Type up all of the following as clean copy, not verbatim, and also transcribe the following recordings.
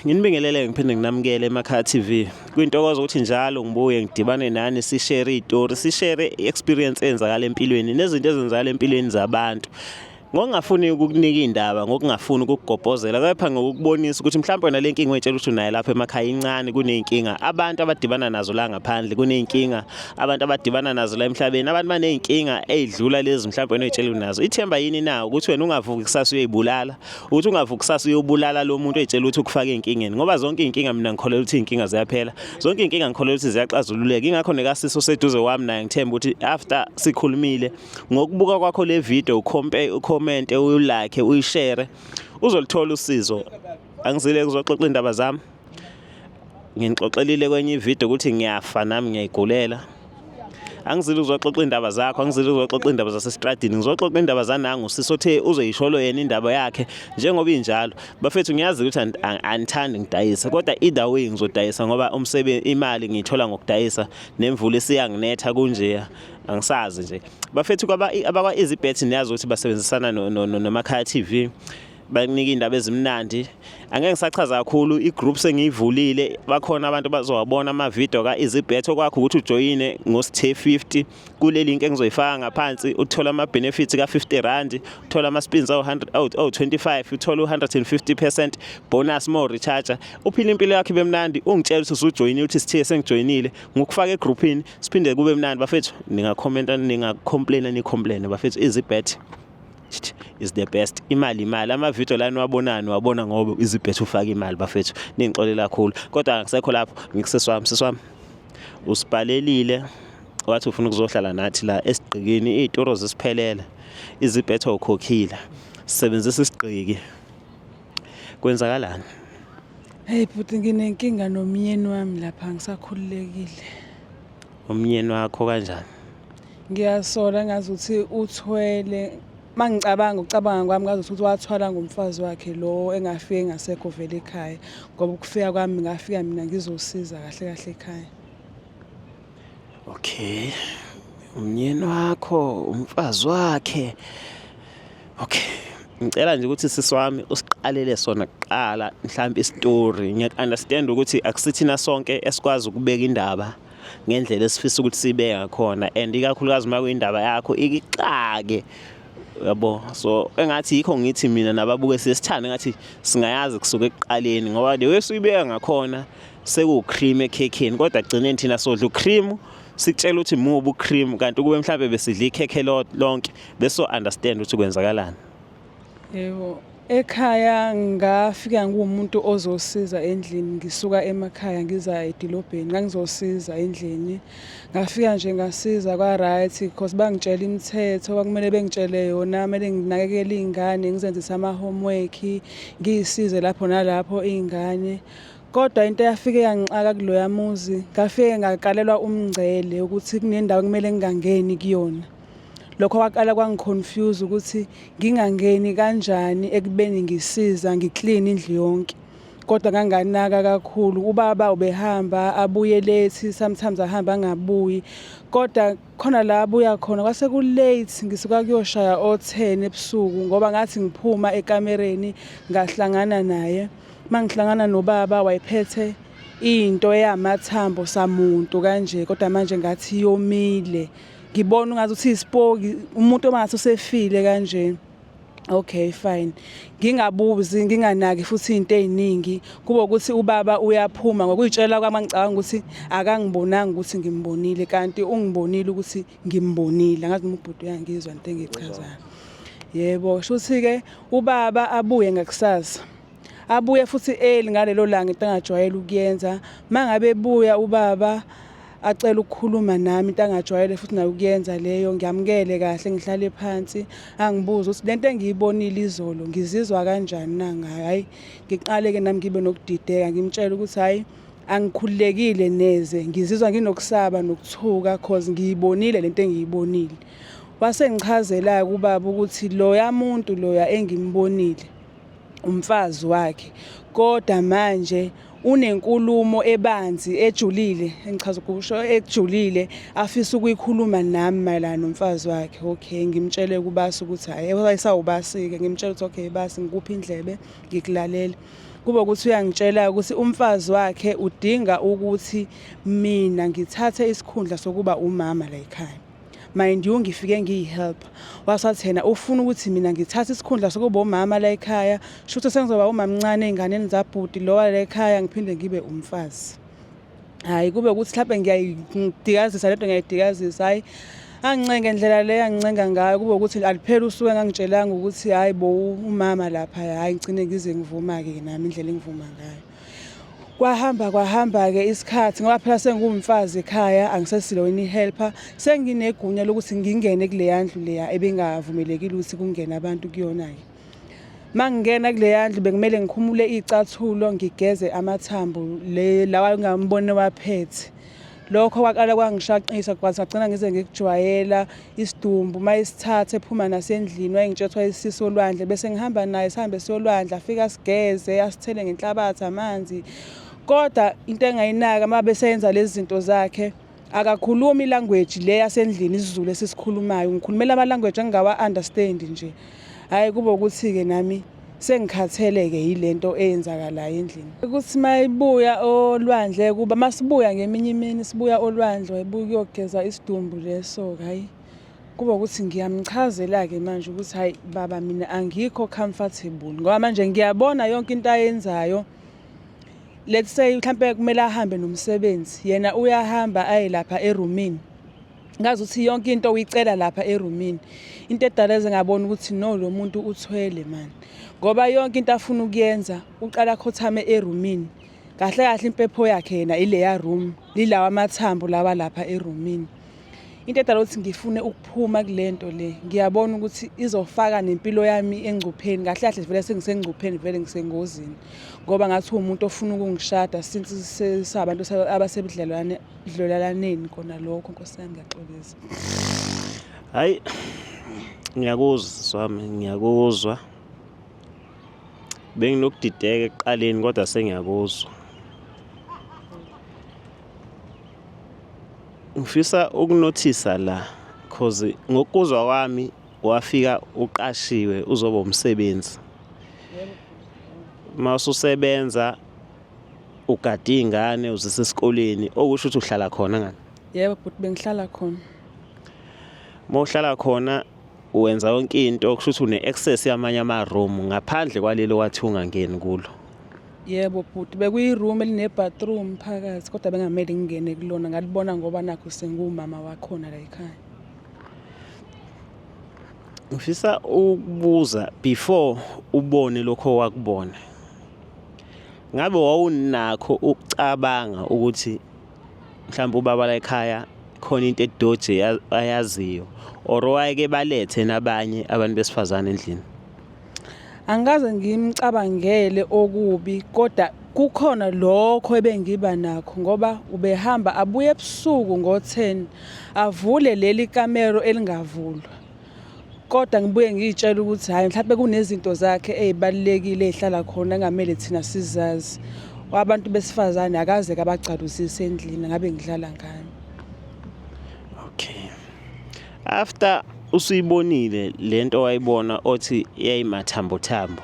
Nginibingelele ngiphinde nginamukele emakhaya TV. Kuyintokozo ukuthi njalo ngibuye ngidibane nani sishare izitori, sishare i-experience eyenzakala empilweni nezinto ezenzakala empilweni zabantu. Ngokungafuni ukukunika indaba, ngokungafuni ukukugobhozela, kepha ngokukubonisa ukuthi mhlawumbe wena le nkinga oyitshela ukuthi unayo lapha emakhaya incane kuney'nkinga abantu abadibana nazo la ngaphandle, kuney'nkinga abantu abadibana nazo la emhlabeni, abantu baney'nkinga ey'dlula lezi mhlawumbe wena oyitshela unazo. Ithemba yini na ukuthi wena ungavuki kusasa uyoyibulala? Ukuthi ungavuki kusasa uyobulala lo muntu oyitshela ukuthi ukufake ey'nkingeni, ngoba zonke iy'nkinga mina ngikholelwa ukuthi iy'nkinga ziyaphela, zonke iy'nkinga ngikholelwa ukuthi ziyaxazululeka. Ingakho nekasiso oseduze kwami naye ngithemba ukuthi after sikhulumile ngokubuka kwakho le video ukhompe ucommente uyulike uyishare uzolithola usizo. Angizile kuzoxoxa indaba zami, nginixoxelile kwenye ivideo ukuthi ngiyafa nami ngiyayigulela. Angizile uzoxoxa indaba zakho, angizile uzoxoxa indaba zasestradini, ngizoxoxa indaba zanangu usisi othe uzoyisholo yena indaba yakhe njengoba injalo. Bafethu ngiyazi ukuthi anithandi ngidayisa, kodwa either way ngizodayisa ngoba umsebenzi imali ngiyithola ngokudayisa nemvula isiyanginetha kunjeya angisazi nje. Bafethu kwaba abakwa EasyBet niyazi ukuthi basebenzisana noMakhaya TV. Bakunika iy'ndaba ezimnandi. Angeke ngisachaza kakhulu, i-group sengiyivulile, bakhona abantu bazowabona amavidiyo ka-EasyBet. Okwakho ukuthi ujoyine ngo-Sithe 50 kule link engizoyifaka ngaphansi, uthole ama-benefits ka-50 rand, uthole ama-spins awu-25, uthole u-150% bonus uma urecharge. Uphile impilo yakho ibe mnandi, ungitshele ukuthi usujoyinile, uthi Sithe sengijoyinile, ngikufake egroupini, siphinde kube mnandi. Bafethu ningakhomenta, ningacomplaina, nicomplaine bafethu, EasyBet is the best. Imali imali, amavidiyo la niwabonayo niwabona ngoba EasyBet ufaka imali bafethu, ningixolele kakhulu kodwa angisekho lapho. Ngikusisi wami, sisi wami usibhalelile wathi ufuna ukuzohlala nathi la esigqikini, iy'toro zisiphelele, EasyBet awukhokhile, sisebenzisa isigqiki, kwenzakalani? Hey bhuti, nginenkinga nomyeni wami lapha, ngisakhululekile. Umyeni wakho kanjani? Ngiyasola ngazuthi uthwele, mangicabanga ukucabanga kwami ngazuthi ukuthi wathwala ngomfazi wakhe lo engafike ngasekho vele ekhaya, ngoba ukufika kwami ngafika mina ngizosiza kahle kahle ekhaya. Okay, umyeni wakho umfazi wakhe. Okay, ngicela nje ukuthi sisi wami usiqalele sona kuqala mhlawumbe isitori. Ngiya-understand ukuthi akusithina sonke esikwazi ukubeka indaba ngendlela esifisa ukuthi siyibeke ngakhona, and ikakhulukazi uma kuyindaba yakho ikixake yabo. So engathi yikho ngithi mina nababuke siyesithanda engathi singayazi kusuka ekuqaleni, ngoba the way suyibeka ngakhona sekuwucream ekhekheni, kodwa egcineni thina sodla ucream sikutshela ukuthi mubi ucream, kanti ukube mhlawumbe besidla ikhekhe lonke beso understand ukuthi kwenzakalani. Yebo, ekhaya ngafika ngiwumuntu ozosiza endlini, ngisuka emakhaya ngiza edilobheni, ngangizosiza endlini. Ngafika nje ngasiza kwa-right because bangitshela imithetho kwakumele bengitshele yona, kumele nginakekele iy'ngane, ngizenzise ama-homework, ngiy'size lapho nalapho iy'ngane. Kodwa into eyafike yangixaka kuloya muzi, ngafike ngakalelwa umngcele ukuthi kunendawo ekumele ngingangeni kuyona. Lokho kwaqala kwangiconfuse ukuthi ngingangeni kanjani ekubeni ngisiza ngiclean indlu yonke. Kodwa nganganaka kakhulu, ubaba ubehamba abuye late, sometimes ahamba angabuyi. Kodwa khona la abuya khona kwase ku-late, ngisuka kuyoshaya o-10 ebusuku ngoba ngathi ngiphuma ekamereni ngahlangana naye. Mangihlangana nobaba wayephethe into eyamathambo samuntu kanje, kodwa manje ngathi yomile. Ngibona ungathi uthi isipoki, umuntu ongathi usefile kanje. Okay fine, ngingabuzi nginganaki futhi izinto eziningi, kube ukuthi ubaba uyaphuma ngokuyitshela kwami ngicabanga ukuthi akangibonanga ukuthi ngimbonile, kanti ungibonile ukuthi ngimbonile. Angazi noma ubhuti uyangizwa into engiyichazayo. Yebo, shuthi-ke ubaba abuye ngakusasa, abuye futhi early ngalelo langa, into angajwayele ukuyenza. Mangabe ebuya ubaba acela ukukhuluma nami, into angajwayele futhi nayo ukuyenza leyo, ngiyamukele kahle ngihlale phansi, angibuze ukuthi lento engiyibonile izolo ngizizwa kanjani na ngayo. Hhayi, ngiqale-ke nami ngibe nokudideka, ngimtshele ukuthi hhayi angikhululekile neze, ngizizwa nginokusaba nokuthuka cause ngiyibonile lento engiyibonile. Wase ngichazela-ke ubaba ukuthi loya muntu loya engimbonile Umfazi wakhe. Kodwa manje unenkulumo ebanzi ejulile, engichaza ukusho ejulile afisa ukuyikhuluma nami mayelana nomfazi wakhe. Okay, ngimtshele kubasi ukuthi hhayi, wayesawubasi-ke, ngimtshele ukuthi okay basi ngikuphi indlebe ngikulalele. Kube ukuthi uyangitshela ukuthi umfazi wakhe udinga ukuthi mina ngithathe isikhundla sokuba umama la ekhaya. Mind you, ngifike ngiyi-helper. Wasathi yena ufuna ukuthi mina ngithathe isikhundla sokuba umama la ekhaya, shuthi sengizoba umamncane ey'nganeni zabhuti lo wala ekhaya, ngiphinde ngibe umfazi. Hhayi, kube ukuthi mhlampe ngiyayidikazisa lento, ngiyayidikazisa, hhayi angincenge ndlela le angincenga ngayo, kube ukuthi alipheli usuku engangitshelanga ukuthi hhayi bo umama lapha, hhayi ngigcine ngize ngivuma-ke nami indlela engivuma ngayo. Kwahamba kwahamba-ke isikhathi ngoba phela sengiwumfazi ekhaya, angisesilo yini i-helper, senginegunya lokuthi ngingene kuleya ndlu leya ebingavumelekile ukuthi kungene abantu kuyona-ke. Uma ngingena kuleya ndlu bekumele ngikhumule iy'cathulo ngigeze amathambo le lawa engingamboni waphethe. Lokho kwaqala kwangishaqisa kwaze ngagcina ngize ngikujwayela isidumbu uma esithatha ephuma nasendlini wayengitshela kuthiwa isisa olwandle bese ngihamba naye sihambe siyolwandle afike asigeze asithele ngenhlabathi amanzi. Kodwa into engayinaka uma beseyenza lezi zinto zakhe akakhulumi ilanguage le yasendlini isiZulu esisikhulumayo, ngikhulumela ama-language engingawa-understand nje. Hhayi kube ukuthi-ke nami sengikhathele-ke yilento eyenzakalayo endlini. Ukuthi mayibuya olwandle kuba masibuya ngeminye imini sibuya olwandle wayebuya ukuyogeza isidumbu leso-ke hhayi. Kuba ukuthi ngiyamchazela-ke manje ukuthi hhayi baba mina angikho comfortable ngoba manje ngiyabona yonke into ayenzayo. Let's say mhlampe kumele ahambe nomsebenzi, yena uyahamba aye lapha erumini. Ngazi ukuthi yonke into uyicela lapha erumini. Into edala eze ngabona ukuthi no lo muntu uthwele mani. Ngoba yonke into afuna ukuyenza uqala akhothame erumini. Kahle kahle impepho yakhe yena ileya room, lilawa amathambo lawa lapha erumini. Into edala ukuthi ngifune ukuphuma kule nto le, ngiyabona ukuthi izofaka nempilo yami engcupheni. Kahle kahle vele sengisengcupheni vele ngisengozini. Ngoba ngathi uwumuntu ofuna ukungishada since sabantu abasebudlelwane dlwelalaneni kona lokho Nkosi yami ngiyaxolisa. Hayi ngiyakuzwa sisi wami, ngiyakuzwa. Benginokudideka ekuqaleni kodwa sengiyakuzwa. Ngifisa ukunothisa la cause ngokuzwa kwami wafika uqashiwe uzoba umsebenzi. Uma ususebenza ugada iy'ngane uzise esikoleni okusho ukuthi uhlala khona ngani? Yebo bhuti, bengihlala khona. Uma uhlala khona wenza yonke into kusho ukuthi une-access yamanye ama-room ngaphandle kwalelo wathi ungangeni kulo. Yebo bhuti, bekuyi-room eline-bathroom phakathi kodwa bengamele ngingene kulona, ngalibona ngoba nakhu sengiwumama wakhona la ekhaya. Ngifisa ukubuza before ubone lokho owakubona. Ngabe wawunakho ukucabanga ukuthi mhlawumbe ubaba la ekhaya khona into edoji ayaziyo or wayeke balethe nabanye abantu besifazane endlini? Angikaze ngimcabangele okubi kodwa kukhona lokho ebengiba nakho ngoba ubehamba abuye ebusuku ngo-10 avule leli kamero elingavulwa. Kodwa ngibuye ngiy'tshele ukuthi hhayi mhlawumbe kunezinto zakhe ey'balulekile ey'hlala khona engamele thina sizazi. Abantu besifazane akaze kabagcaluzise endlini ngabe ngidlala ngani. Okay. After usuyibonile lento wayibona othi yayimathambothambo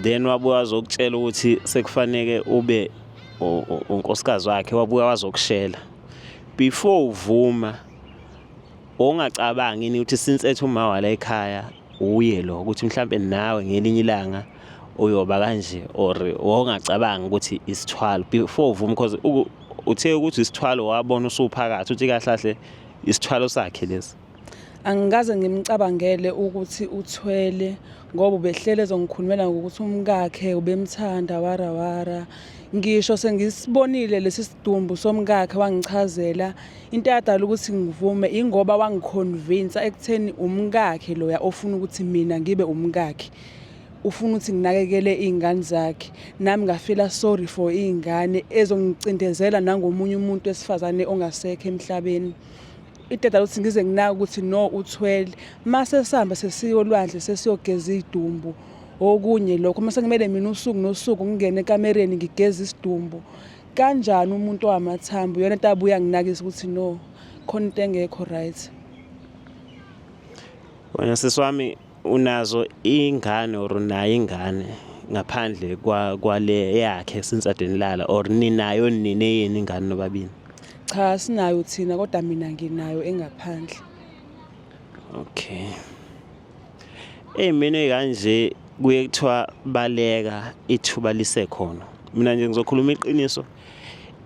then wabuya wazokutshela ukuthi sekufaneke ube unkosikazi wakhe, wabuya wazokushela before uvuma Wawungacabangi yini ukuthi since ethi uma wala ekhaya uye lo ukuthi mhlampe nawe ngelinye ilanga uyoba kanje or wawungacabangi ukuthi isithwalo before uvume because uthe ukuthi isithwalo wabona usuphakathi uthi kahle kahle isithwalo sakhe lesi. Angikaze ngimcabangele ukuthi uthwele ngoba ubehlele ezongikhulumela ngokuthi umkakhe ubemthanda wara wara. Ngisho sengisibonile lesi sidumbu somkakhe wangichazela. Into eyadala ukuthi ngivume ingoba wangiconvince ekutheni umkakhe loya ofuna ukuthi mina ngibe umkakhe. Ufuna ukuthi nginakekele iy'ngane zakhe. Nami ngafila sorry for iy'ngane ezongicindezela nangomunye umuntu wesifazane ongasekho emhlabeni. Into edala ukuthi ngize nginake ukuthi no uthwele. Mase sihamba sesiya olwandle sesiyogeza iy'dumbu. Okunye lokho uma sekumele mina usuku nosuku ngingene ekamereni ngigeze isidumbu kanjani umuntu owamathambo iyona into abuye anginakise ukuthi no khona into engekho right. Wena sisi wami unazo ingane or unayo ingane ngaphandle kwale yakhe since ade nilala or ninayo nina eyenu ingane nobabili? Cha sinayo thina kodwa mina nginayo engaphandle. Okay. Ey'meni ey'kanje kuye kuthiwa baleka ithuba lisekhona. Mina nje ngizokhuluma iqiniso,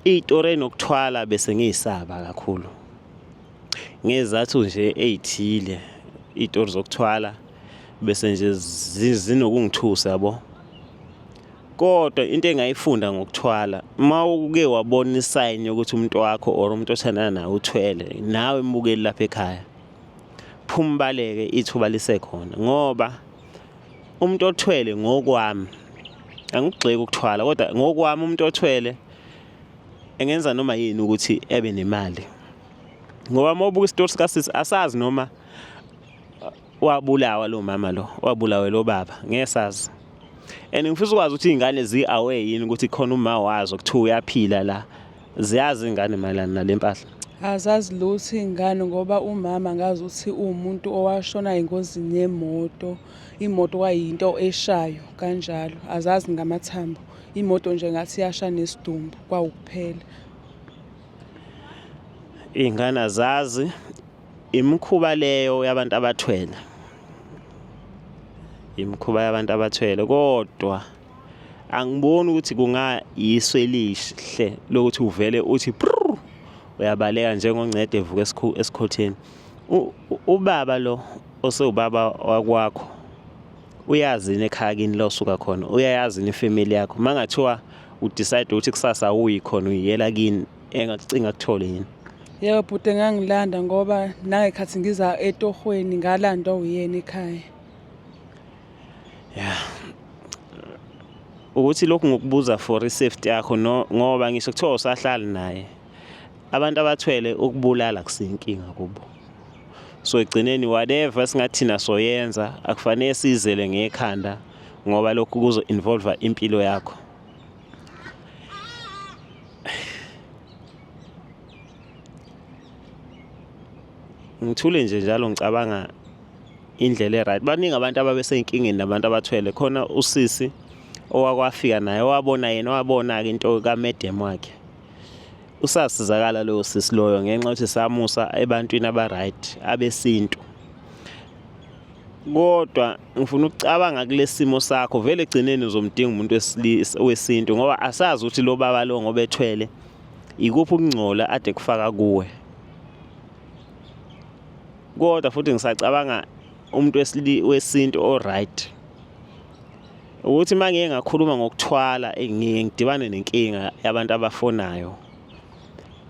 iy'tori ey'nokuthwala bese ngiy'saba kakhulu. Ngezizathu nje ey'thile iy'tori zokuthwala bese nje zinokungithusa yabo. Kodwa into engayifunda ngokuthwala, uma uke wabona isayini yokuthi umuntu wakho or umuntu othandana naye uthwele, nawe mbukeli lapha ekhaya, phuma ubaleke ithuba lisekhona ngoba umuntu othwele ngokwami angikugxeki ukuthwala kodwa ngokwami umuntu othwele engenza noma yini ukuthi ebe nemali ngoba uma ubuka isitori sikasisi asazi noma wabulawa lo mama lo wabulawe lo baba ngeke sazi and ngifisa ukwazi ukuthi iy'ngane zi-aware yini ukuthi khona uma wazo kuthiwa uyaphila la ziyazi iy'ngane mayelana nale mpahla. Azazi lutho iy'ngane ngoba umama ngazi ukuthi uwumuntu owashona engozini yemoto. Imoto kwayinto eshayo kanjalo, azazi ngamathambo. Imoto nje ngathi yasha nesidumbu kwawukuphela. Iy'ngane azazi imikhuba leyo yabantu abathwele, imikhuba yabantu abathwele kodwa angiboni ukuthi kungayisu elihle lokuthi uvele uthi prrr uyabaleka njengoncede evuka esikhotheni. Ubaba lo osewubaba wakwakho uyazi yini ekhaya kini la osuka khona, uyayazi yini ifamily yakho? Uma kungathiwa u-decide ukuthi kusasa awuyi khona uyiyela kini engakucinga akuthole yini? Yebo bhuti engangilanda ngoba nangekhathi ngiza etohweni ngalandwa uyena ekhaya. Yeah. Ukuthi lokhu ngokubuza for i-safety yakho no ngoba ngisho kuthiwa usahlali naye. Abantu abathwele ukubulala kusinkinga kubo. So egcineni whatever singathina soyenza akufanele sizele ngekhanda ngoba lokhu kuzo involve impilo yakho. Ngithule nje njalo ngicabanga indlela e-right. Baningi abantu ababesey'nkingeni nabantu abathwele. Khona usisi owakwafika naye owabona yena owabona-ke into kamedem wakhe. Usasizakala loyo sisi loyo ngenxa yokuthi samusa ebantwini aba-right abesintu. Kodwa ngifuna ukucabanga kule simo sakho vele egcineni uzomdinga umuntu wesintu ngoba asazi ukuthi lo baba lo ngoba ethwele ikuphi ukungcola ade kufaka kuwe. Kodwa futhi ngisacabanga umuntu wesintu o-right ukuthi uma ngike ngakhuluma ngokuthwala ngiye ngidibane nenkinga yabantu abafonayo.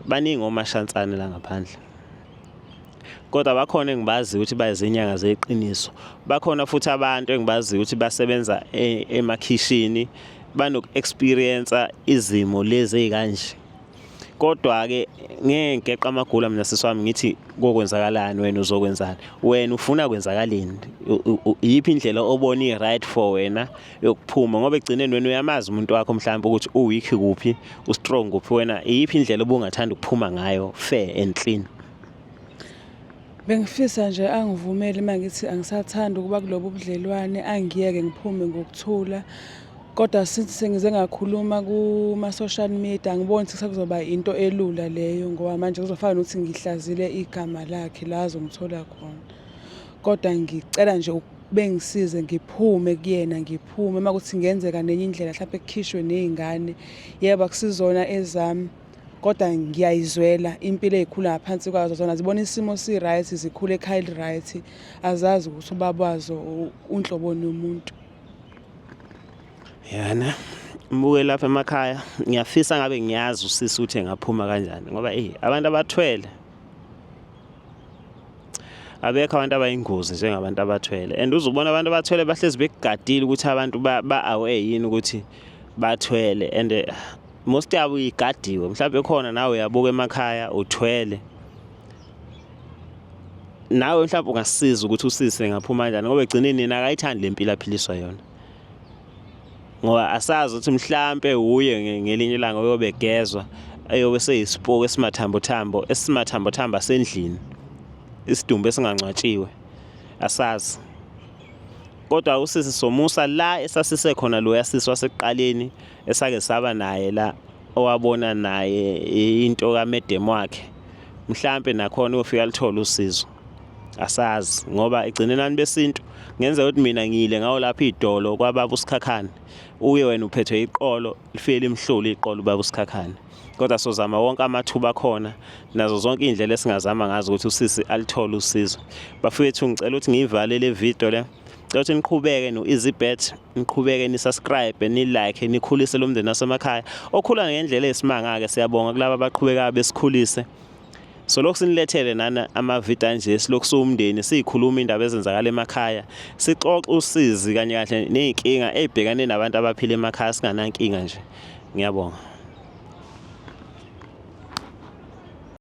Baningi omashansane la ngaphandle. Kodwa bakhona engibaziyo ukuthi bayizinyanga zeqiniso. Bakhona futhi abantu engibaziyo ukuthi basebenza e, emakhishini banoku-experience izimo lezi ey'kanje. Kodwa-ke ngeke ngigeqe amagula mina sisi wami ngithi kokwenzakalani wena uzokwenzani. Wena ufuna kwenzakaleni? Iyiphi indlela obona i-right for wena yokuphuma ngoba ekugcineni wena uyamazi umuntu wakho mhlawumbe ukuthi u-weak kuphi, u-strong kuphi wena iyiphi indlela obungathanda ukuphuma ngayo fair and clean? Bengifisa nje angivumele uma ngithi angisathandi ukuba kulobu budlelwane angiyeke ngiphume ngokuthula. Kodwa since sengize ngakhuluma kuma-social media angiboni ukuthi sekuzoba into elula leyo ngoba manje kuzofana nokuthi ngihlazile igama lakhe la azongithola khona. Kodwa ngicela nje bengisize ngiphume kuyena ngiphume uma kuthi ngenzeka nenye indlela mhlawumpe kukhishwe ney'ngane. Yebo akusizona ezami kodwa ngiyayizwela impilo ey'khula ngaphansi kwazo zona zibona isimo si-right zikhula ekhaya eli-right azazi ukuthi ubaba wazo unhloboni yomuntu. Yana mbuke lapha emakhaya ngiyafisa ngabe ngiyazi usisi ukuthi engaphuma kanjani ngoba eyi abantu abathwele abekho abantu abayingozi njengabantu abathwele and uzobona abantu abathwele bahlezi bekugadile ukuthi abantu ba-aware yini ukuthi bathwele and most yabo igadiwe mhlawumbe khona nawe uyabuka emakhaya uthwele nawe mhlawumbe ungasiza ukuthi usise ngaphuma kanjani ngoba egcineni yena akayithandi le mpilo aphiliswa yona. Ngoba asazi ukuthi mhlampe uye ngelinye ilanga uyobe gezwa eyobe seyisipoki esimathambothambo esimathambothambo asendlini isidumbu esingangcwatshiwe asazi. Kodwa usisi Somusa la esasise khona loya sisi wasekuqaleni esake saba naye la owabona naye into kamedem wakhe mhlampe nakhona uyofika alithole usizo asazi ngoba egcinelani besintu ngenzeka ukuthi mina ngiyile ngawo lapha idolo kwababa uSikhakhane uye wena uphethwe iqolo lifike limhlule iqolo ubaba uSikhakhane kodwa sozama wonke amathuba akhona nazo zonke iy'ndlela esingazama ngazo ukuthi usisi alithole usizo bafowethu ngicela ukuthi ngiyivale le video le ngicela ukuthi niqhubeke no-easybet niqhubeke ni-subscribe ni-like nikhulise lo mndeni wasemakhaya okhula ngendlela eyisimanga-ke siyabonga kulaba abaqhubekayo besikhulise so lokhu sinilethele nana amavidiyo anje silokhu siwumndeni siyikhuluma indaba ezenzakala emakhaya sixoxe usizi kanye kahle ney'nkinga ey'bhekane nabantu abaphila emakhaya singanankinga nje ngiyabonga.